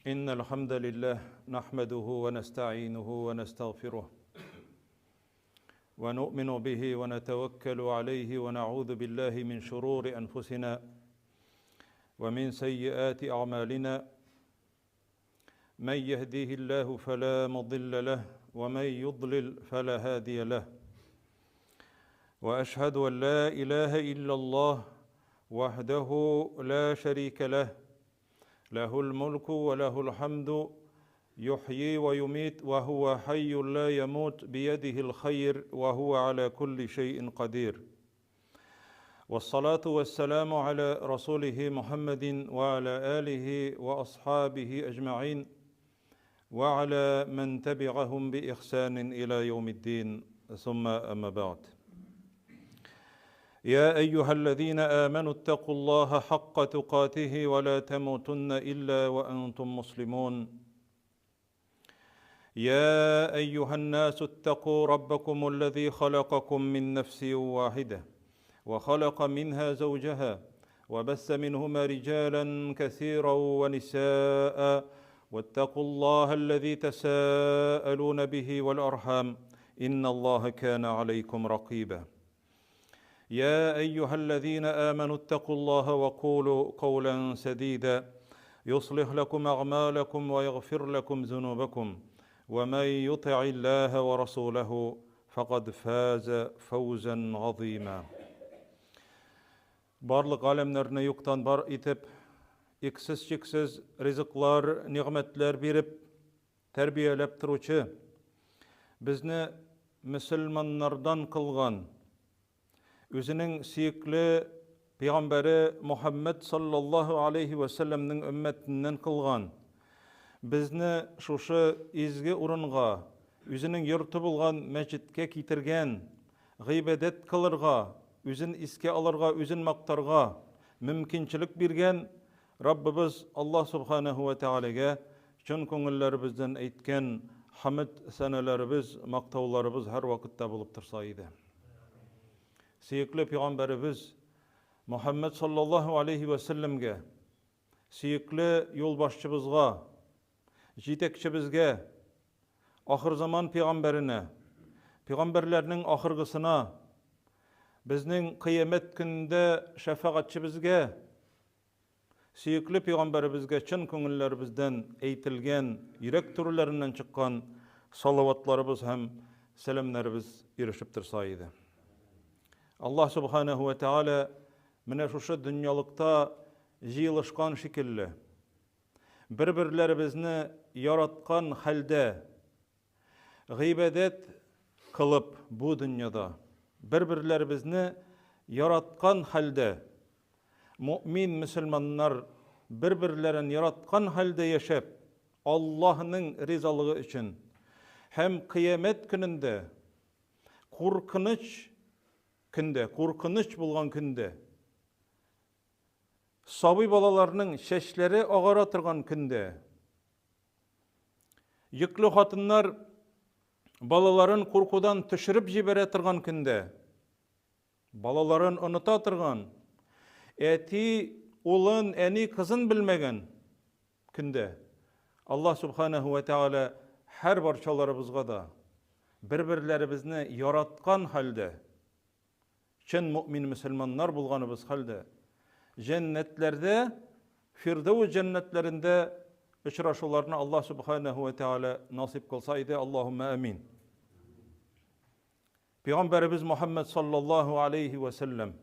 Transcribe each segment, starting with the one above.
إن الحمد لله نحمده ونستعينه ونستغفره ونؤمن به ونتوكل عليه ونعوذ بالله من شرور أنفسنا ومن سيئات أعمالنا من يهديه الله فلا مضل له ومن يضلل فلا هادي له واشهد ان لا اله الا الله وحده لا شريك له له الملك وله الحمد يحيي ويميت وهو حي لا يموت بيده الخير وهو على كل شيء قدير والصلاة والسلام على رسوله محمد وعلى آله وأصحابه أجمعين وعلى من تبعهم بإحسان إلى يوم الدين ثم أما بعد يا أيها الذين آمنوا اتقوا الله حق تقاته ولا تموتن إلا وأنتم مسلمون يا أيها الناس اتقوا ربكم الذي خلقكم من نفس واحدة وخلق منها زوجها وبث منهما رجالا كثيرا ونساء واتقوا الله الذي تساءلون به والأرحام إن الله كان عليكم رقيبا يا أيها الذين آمنوا اتقوا الله وقولوا قولا سديدا يصلح لكم أعمالكم ويغفر لكم ذنوبكم ومن يطع الله ورسوله فقد فاز فوزا عظيما Барлык галәмнәрне юктан бар итеп, иксез-чиксез ризыклар, нигъмәтләр биреп, тәрбияләп торучы, безне мөселманнардан кылган, үзенең сөекле пәйгамбәре Мухаммәд саллаллаһу алейһи вә сәлләмнең өммәтеннән кылган, безне шушы изге урынга, үзенең йорты булган мәчеткә китергән, гыйбадәт кылырга, үзен искә алырга, үзен мактарга мөмкинчелек биргән Раббыбыз Аллаһ Субханәһү вә Тәгаләгә чын күңелләребездән әйткән хәмд сәнәләребез, мактауларыбыз һәрвакытта булып торса иде. Сөекле пәйгамбәребез Мөхәммәд саллаллаһу алейһи вә сәлләмгә, сөекле юлбашчыбызга, җитәкчебезгә, ахырзаман пәйгамбәренә, пәйгамбәрләрнең ахыргысына, безнең кыямәт көнендә шәфәгатьчебезгә, Сөекле пәйгамбәребезгә чын күңелләребездән әйтелгән, йөрәк түрләреннән чыккан салаватларыбыз һәм сәламнәребез ирешеп торса иде. Аллаһ Субханаһу ва Тааля менә шушы дөньялыкта җыелышкан шикелле, бер-берләребезне яраткан хәлдә гыйбадәт кылып бу дөньяда, бер-берләребезне яраткан хәлдә, мөэмин мөселманнар бер-берләрен яраткан хәлдә яшәп, Аллаһның ризалыгы өчен һәм кыямәт көнендә, куркыныч көндә, куркыныч булган көндә, сабый балаларның чәчләре агара торган көндә, Йөкле хатыннар балаларын куркудан төшереп җибәрә торган көндә, балаларын оныта торган, әти улын, әни кызын белмәгән көндә Аллаһ Субханаһу ва Тааля һәр барчаларыбызга да бер-берләребезне яраткан хәлдә Чын мөэмин мөселманнар булганыбыз хәлдә, җәннәтләрдә, Фирдәүс җәннәтләрендә очрашуларны Аллаһ Сүбхәнәһү вә Тәгалә насыйп кылса иде, Аллаһуммә амин. Пәйгамбәребез Мухаммад саллаллаһу алейхи вә сәлләм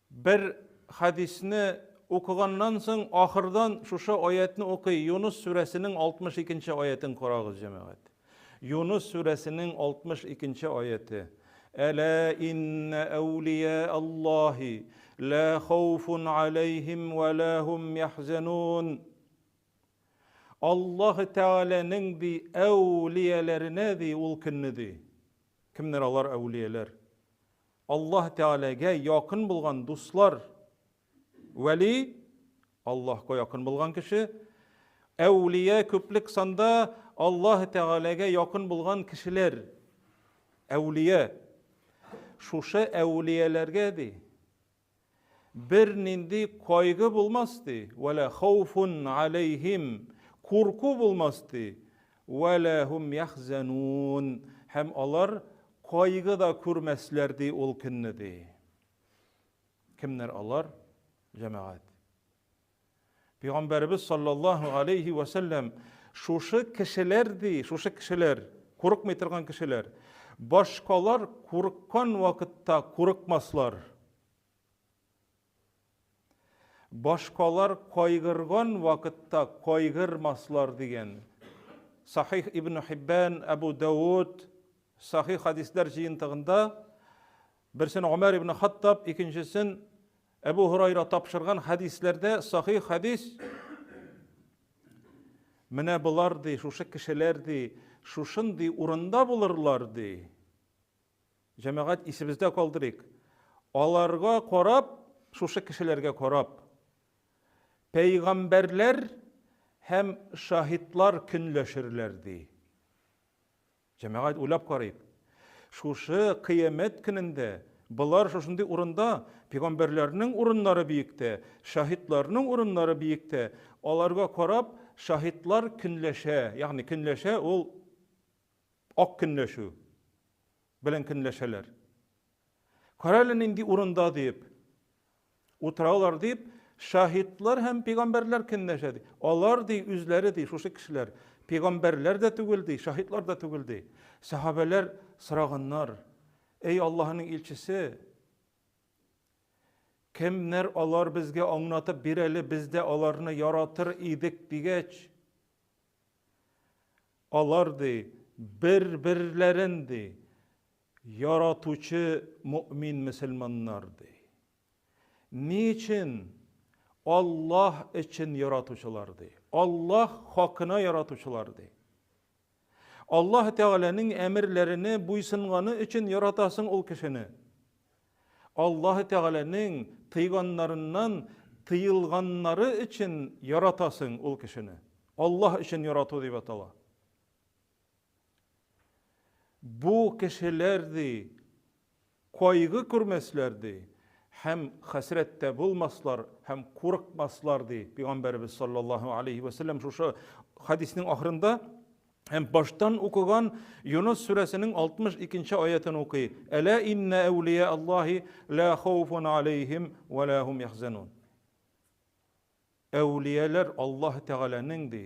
Бер хәдисне укыганнан соң ахырдан шушы аятны укый. Юнус сүрәсенең 62 нче аятен карагыз, җәмәгать. Юнус сүрәсенең 62 нче аяте. Әлә иннә әүлия Аллаһи ла хауфун алейхим ва ла хум яхзанун. Аллаһ Тәгаләнең ди әүлияләренә ди ул көнне ди. Кемнәр алар әүлияләр? Аллаһ Тәгаләгә якын булган дуслар, вәли, Аллаһка якын булган кеше, әүлия күплек санда Аллаһ Тәгаләгә якын булган кешеләр, әүлия. Шушы әүлияләргә ди, Бернинди кайгы булмас ди, вәлә хауфун алейһим, курку булмас ди, вәлә һум яхзанун, һәм алар кайгы да күрмәсләр ди ул көнне ди. Кемнәр алар? Җәмәгать. Пәйгамбәребез саллаллаһу алейхи ва сәлләм шушы кешеләр ди, шушы кешеләр, курыкмый торган кешеләр, башкалар курыккан вакытта курыкмаслар. Башкалар кайгырган вакытта кайгырмаслар дигән. Сахих Ибн Хиббан, Абу Дауд, сахих хадисләр җыентыгында берсен Умар ибн Хаттаб, икенчесен Әбу Һурайра тапшырган хәдисләрдә сахих хәдис Менә болар ди, шушы кешеләр ди, шушындый урында булырлар ди. Җәмәгать исебездә калдырыйк. Аларга карап, шушы кешеләргә карап, пәйгамбәрләр һәм шаһитлар көнләшерләр ди. Җәмәгать уйлап карыйк. Шушы кыямәт көнендә болар шушындый урында, пәйгамбәрләрнең урыннары биектә, шаһитларның урыннары биектә, аларга карап шаһитлар көнләшә, ягъни көнләшә ул ак көнләшү белән көнләшәләр. Кара әле нинди урында дип утыралар дип, шаһитлар һәм пәйгамбәрләр көнләшә ди. Алар ди үзләре ди, шушы кешеләр пәйгамбәрләр дә түгел ди, шаһитлар да түгел ди. Сахабәләр сораганнар: "Эй Аллаһның илчесе, кемнәр алар безгә аңлатып бир әле, без дә аларны яратыр идек" дигәч, алар ди бер-берләрен ди Яратучы мөэмин мөселманнар, ди. Ни өчен? Аллаһ өчен яратучылар, ди. Аллаһ хакына яратучылар, ди. Аллаһ Тәгаләнең әмерләренә буйсынганы өчен яратасың ул кешене. Аллаһ Тәгаләнең тыйганнарыннан тыелганнары өчен яратасың ул кешене. Аллаһ өчен ярату дип атала. Бу кешеләр, ди, кайгы күрмәсләр, ди, һәм хәсрәттә булмаслар, һәм курыкмаслар, ди Пәйгамбәребез саллаллаһу алейхи ва сәлләм шушы хадиснең ахырында һәм баштан укыган Юнус сүрәсенең 62 нче аятын укый. Әлә иннә әүлия Аллаһи ла хауфун алейхим ва ла хум яхзанун. Әүлияләр Аллаһ Тәгаләнең, ди,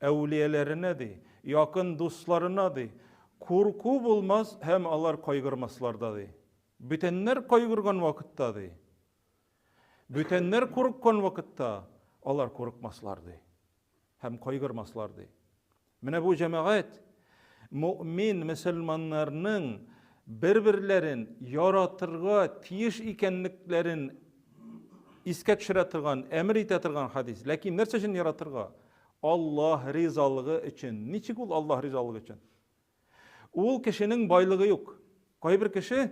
әүлияләренә, ди, якын дусларына, ди, курку булмас һәм алар кайгырмаслар да, ди. Бүтәннәр кайгырган вакытта, ди, бүтәннәр курыккан вакытта алар курыкмаслар, ди, һәм кайгырмаслар, ди. Менә бу җәмәгать мөэмин мөселманнарның бер-берләрен яратырга тиеш икәнлекләрен искә төшерә торган, әмер итә торган хадис. Ләкин нәрсә өчен яратырга? Аллаһ ризалыгы өчен. Ничек ул Аллаһ ризалыгы өчен? Ул кешенең байлыгы юк. Кайбер кеше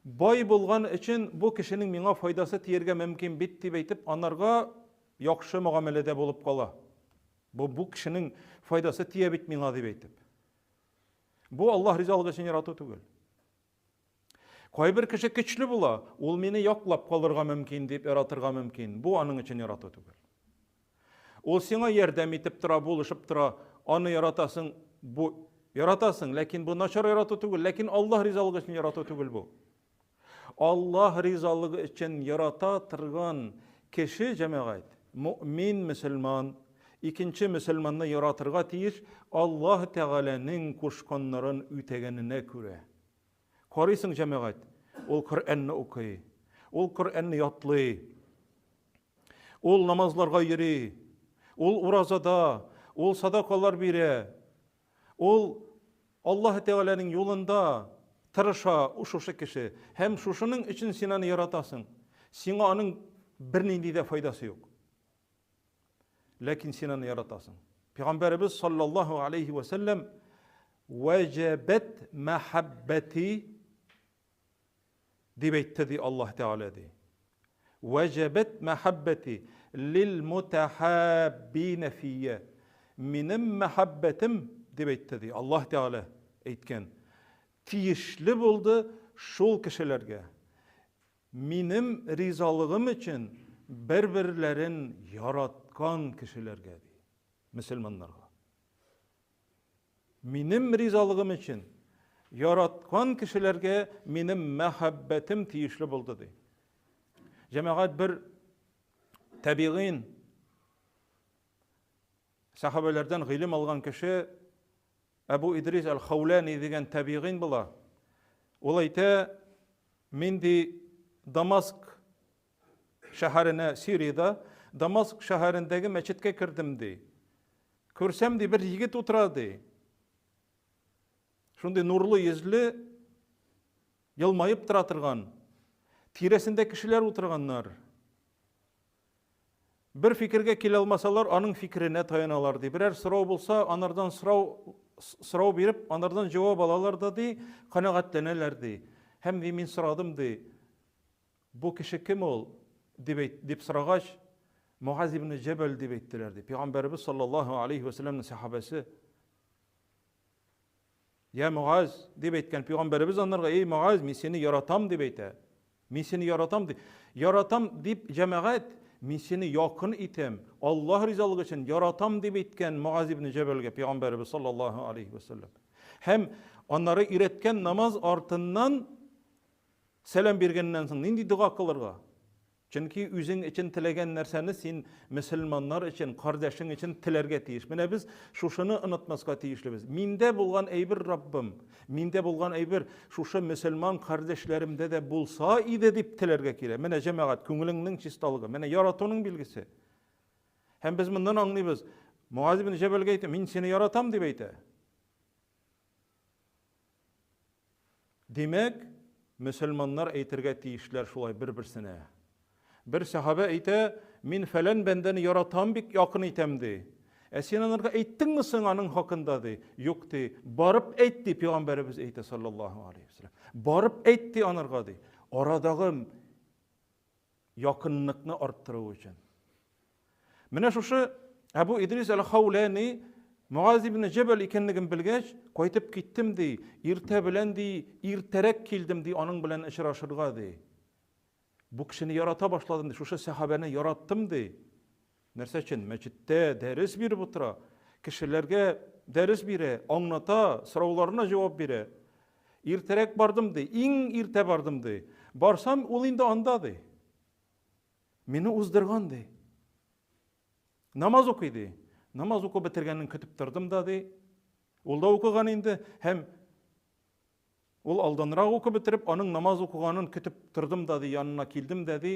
бай булган өчен бу кешенең миңа файдасы тиергә мөмкин бит дип әйтеп, анарга яхшы мөгамәләдә булып кала. Бу бу кешенең файдасы тия бит миңа дип әйтеп. Бу Аллаһ ризалыгы өчен ярату түгел. Кайбер кеше көчле була, ул мине яклап калырга мөмкин дип яратырга мөмкин. Бу аның өчен ярату түгел. Ул сиңа ярдәм итеп тора, булышып тора, аны яратасың, бу яратасың, ләкин бу начар ярату түгел, ләкин Аллаһ ризалыгы өчен ярату түгел бу. Аллаһ ризалыгы өчен ярата торган кеше, җәмәгать, мөэмин мөселман, икенче мөселманны яратырга тиеш Аллаһ Тәгаләнең кушканнарын үтәгәненә күрә. Карыйсың, җәмәгать, ул Коръәнне укый, ул Коръәнне ятлый, ул намазларга йөри, ул уразада, ул садакалар бирә, Ул Аллаһ Тәгаләнең юлында тырыша шушы кеше һәм шушының өчен син аны яратасың. Сиңа аның бернинди дә файдасы юк. Ләкин син аны яратасың. Пәйгамбәребез саллаллаһу алейхи ва сәлләм вәҗәбәт мәхәббәти Дип әйтте, ди Аллаһ Тәгалә, ди. Вәҗәбәт мәхәббәти лил мутахаббина фия. Минем мәхәббәтем, дип әйтте, ди Аллаһ Тәгалә әйткән, тиешле булды шул кешеләргә. Минем ризалыгым өчен бер-берләрен яраткан кешеләргә, ди, мөселманнарга. Минем ризалыгым өчен яраткан кешеләргә минем мәхәббәтем тиешле булды, ди. Җәмәгать бер табигыйн сахабәләрдән гыйлем алган кеше Әбу Идрис әл-Хауляни дигән табигыйн була. Ул әйтә, мин ди Дамаск шәһәренә, Сириядә, Дамаск шәһәрендәге мәчеткә кердем ди. Күрсәм ди, бер егет утыра ди. Шундый нурлы йөзле, елмаеп тора торган. Тирәсендә кешеләр утырганнар. Бер фикергә килә алмасалар, аның фикеренә таяналар ди. Берәр сорау булса, анардан сорау сорау биреп, анардан җавап алалар да ди, канәгатьләнәләр ди. Һәм ди, мин сорадым ди, бу кеше кем ул? дип әйт, дип сорагач, Муаз ибн Җәбәл дип әйттеләр ди. Пәйгамбәребез саллаллаһу алейхи ва сәлламның сәхабәсе. Я Муаз, дип әйткән пәйгамбәребез анарга, эй Муаз, мин сине яратам дип әйтә. Мин сине яратам дип. Яратам дип җәмәгать, мин сине якын итәм. Аллаһ ризалыгы өчен яратам дип әйткән Муаз ибн Җәбәлгә пәйгамбәребез саллаллаһу алейхи ва саллям. Һәм аннары өйрәткән намаз артыннан сәлам биргәннән соң нинди дога кылырга? Чөнки үзең өчен теләгән нәрсәне син мөселманнар өчен, кардәшең өчен теләргә тиеш. Менә без шушыны онытмаска тиешлебез. Миндә булган әйбер, Раббым, миндә булган әйбер шушы мөселман кардәшләремдә дә булса иде дип теләргә кирәк. Менә җәмәгать, күңелеңнең чисталыгы, менә яратуның билгесе. Һәм без моннан аңлыйбыз. Муаз ибн Җәбәлгә әйтә, мин сине яратам дип әйтә. Димәк, мөселманнар әйтергә тиешләр шулай бер-берсенә. Бер сәхабә әйтә, мин фәлән бәндәне яратам, бик якын итәм, ди. Ә син анарга әйттеңме соң аның хакында, ди. Юк, ди. Барып әйт, ди, пәйгамбәребез әйтә, саллаллаһу алейһи вәсәлләм. Барып әйт, ди анарга, ди. Арадагы якынлыкны арттыру өчен. Менә шушы Әбу Идрис әл-Хауляни Муаз ибн Җәбәл икәнлеген белгәч, кайтып киттем ди, иртә белән ди, иртәрәк килдем ди, аның белән очрашырга ди. Бу кешене ярата башладым ди, шушы сәхабәне яраттым ди. Нәрсә өчен? Мәчеттә дәрес биреп утыра, кешеләргә дәрес бирә, аңлата, сорауларына җавап бирә. Иртәрәк бардым ди, иң иртә бардым ди. Барсам, ул инде анда ди. Мине уздырган ди. Намаз укый ди. Намаз укып бетергәнен көтеп тордым да ди. Ул да укыган инде һәм ул алданрак укып бетереп, аның намаз укыганын көтеп тордым да ди, янына килдем дә ди.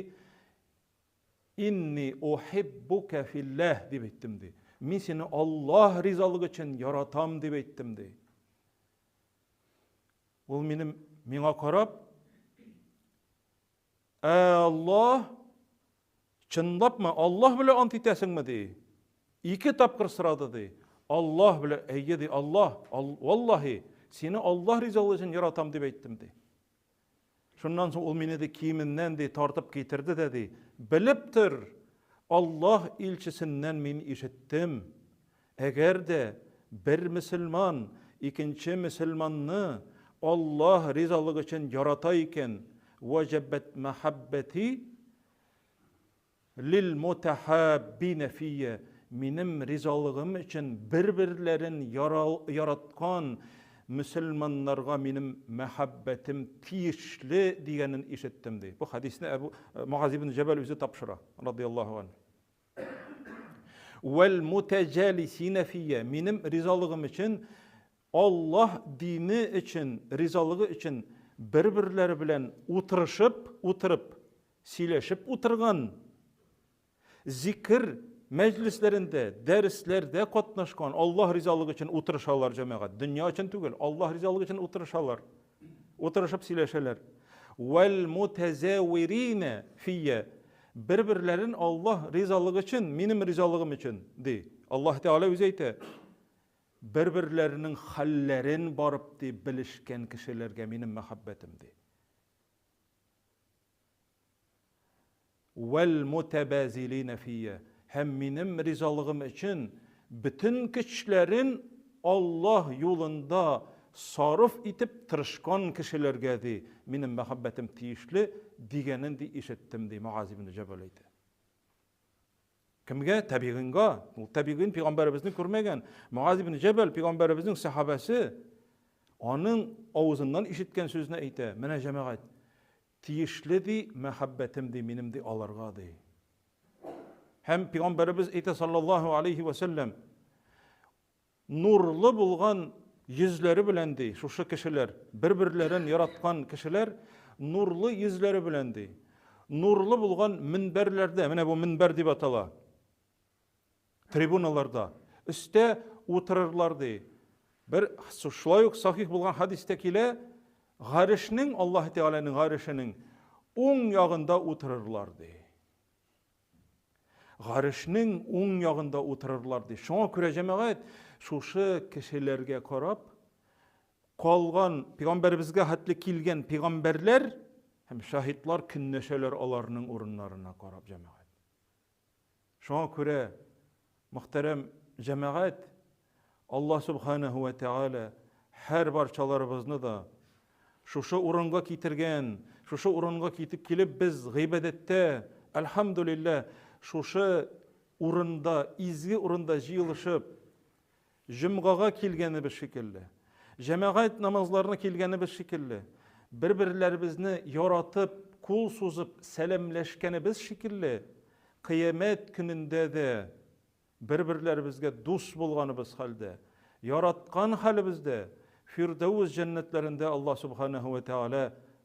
Инни ухиббука филләһ дип әйттем ди. Мин сине Аллаһ ризалыгы өчен яратам дип әйттем ди. Ул минем миңа карап, Ә Аллаһ, чынлапмы, Аллаһ белән ант итәсеңме ди. Ике тапкыр сорады ди. Аллаһ белән, әйе ди, Аллаһ, валлаһи, сине Аллаһ ризалыгы өчен яратам дип әйттем ди. Шуннан соң ул мине ди киеменнән ди тартып китерде дә ди, белеп тор, Аллаһ илчесеннән мин ишеттем. Әгәр дә бер мөселман икенче мөселманны Аллаһ ризалыгы өчен ярата икән, ваҗәбәт мәхәббәти лил мутахаббина фия, минем ризалыгым өчен бер-берләрен яраткан мөселманнарга минем мәхәббәтем тиешле дигәнен ишеттем, ди. Бу хәдисне Әбу Муаз ибн Җәбәл үзе тапшыра, радияллаһу анһу. Вәл мутәҗәлисинә фия. Минем ризалыгым өчен, Аллаһ дине өчен, ризалыгы өчен бер-берләре белән утырышып, утырып, сөйләшеп утырган, зикер мәҗлесләрендә, дәресләрдә катнашкан, Аллаһ ризалыгы өчен утырышалар җәмәгать. Дөнья өчен түгел, Аллаһ ризалыгы өчен утырышалар. Утырышып сөйләшәләр. Вәл мутазавирина фия. Бер-берләрен Аллаһ ризалыгы өчен, минем ризалыгым өчен, ди. Аллаһ Тәгалә үзе әйтә. Бер-берләренең хәлләрен барып ди белешкән кешеләргә минем мәхәббәтем ди. Вәл мутабазилина фия. Һәм минем ризалыгым өчен бөтен көчләрен Аллаһ юлында сарыф итеп тырышкан кешеләргә, ди, минем мәхәббәтем тиешле, дигәнен, ди, ишеттем, ди, Муаз ибн Җәбәл әйтә. Кемгә? Тәбигыйнга. Ул тәбигыйн пәйгамбәребезне күрмәгән. Муаз ибн Җәбәл пәйгамбәребезнең сәхабәсе, аның авызыннан ишеткән сүзне әйтә. Менә җәмәгать, тиешле ди, мәхәббәтем ди, минем ди аларга ди. Һәм пәйгамбәребез әйтә саллаллаһу алейхи ва сәлләм, нурлы булган йөзләре белән ди, шушы кешеләр, бер-берләрен яраткан кешеләр нурлы йөзләре белән ди, нурлы булган мөнбәрләрдә, менә бу мөнбәр дип атала, трибуналарда, өстә утырырлар ди. Бер шулай ук сахих булган хәдистә килә, гарешнең, Аллаһ Тәгаләнең гарешенең уң ягында утырырлар ди. Гарешнең уң ягында утырырлар ди. Шуңа күрә җәмәгать шушы кешеләргә карап, калган пәйгамбәребезгә хәтле килгән пәйгамбәрләр һәм шаһитлар көнләшәләр аларның урыннарына карап җәмәгать. Шуңа күрә мөхтәрәм җәмәгать Аллаһ Субханаһу вә Тәгалә һәр барчаларыбызны да шушы урынга китергән, шушы урынга китеп килеп без гыйбадәттә, әлхәмдүлилләһ, шушы урында, изге урында җыелышып, җомгага килгәнебез шикелле, җәмәгать намазларына килгәнебез шикелле, бер-берләребезне яратып, кул сузып сәламләшкәнебез шикелле, кыямәт көнендә дә Бер-берләребезгә дус булганыбыз хәлдә, яраткан хәлебездә Фирдәүс җәннәтләрендә Аллаһ Сүбхәнәһү вә Тәгалә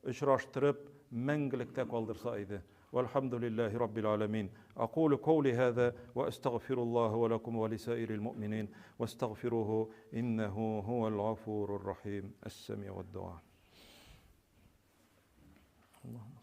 очраштырып, мәңгелектә калдырса иде. Вәлхәмдүлилләһи Раббил галәмин. Акулу каули һаза вә әстәгъфируллаһа вә ләкум вә лисаирил муъминин вәстәгъфируһу иннәһу һуәл гафурур рахим. Әс-сәмиуд дуа. Аллаһумма.